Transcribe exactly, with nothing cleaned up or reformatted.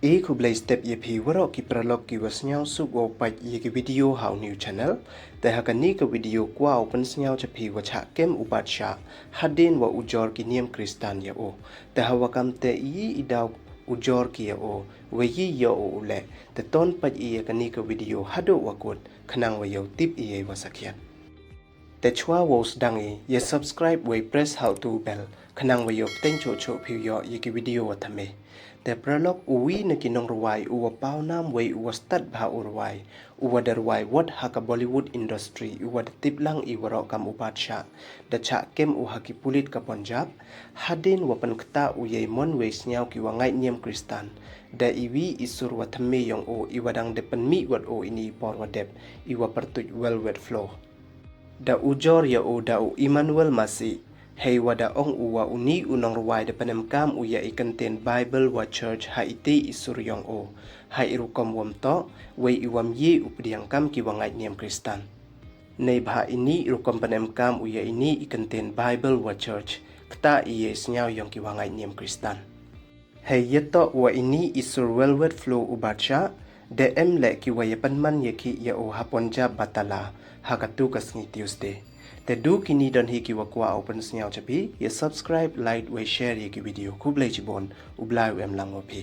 E khublei step ya phi waroh ki paralok ki wa sniawsuk wow pait ya ki video ha u new channel. Te ha kani ka video kwah u pynsniaw cha phi wa chah kem u Badshah hadien wa ujor ki niam Kristan ya o. Te ha wa kam te i i daw ujor ki ya o, wa i yoh u u leh. Te ton pait ya kani ka video haduh wa kut khnang wa yow tip ya i wa sakhiat. Te chwa wow sdang i, ya subscribe wei press ha u tu bell khnang wa yow pteng choh choh phi yoh ya ki video wa thymme. Te paralok, u wi na ki nongrwai u wa pawnam wei u wa stad bha u rwai, u wa da rwai wot ha ka Bollywood industry, u wa da tip lang i waroh kam u Badshah, da chah kem u ha ki pulit ka Punjab hadien wa pynktah u ya i mon wei sniaw ki wa ngait niam Kristan da i wi i sur wa thymme yong o, i wa dang da pynmih wot o ini i por wa dep, i wa pyrtuit Velvet Flow. Da ujor ya o da u Emmanuel Masi, hei wa da ong u wa uni u nongrwai da pynemkam u ya i kyntien Bible wa church ha ite i sur yong o, ha i rukom wam toh wei i wam ye u pdiang kam ki wa ngait niam Kristan. Neibhah ini i rukom pynemkam u ya ini i kyntien Bible wa church, ktah i ya i sniaw yong ki wa ngait niam Kristan. Hei ya toh wa ini i sur Velvet Flow u Badshah, da em leh ki wa ya pynman ya ki ya o ha Punjab Batala ha katu ka sngi Tuesday. Te du kini don hi ki wa kwah u pynsniaw cha phi, ya subscribe, like wei share ya ki video. Khublei chibun, u Blai u em lang wa phi.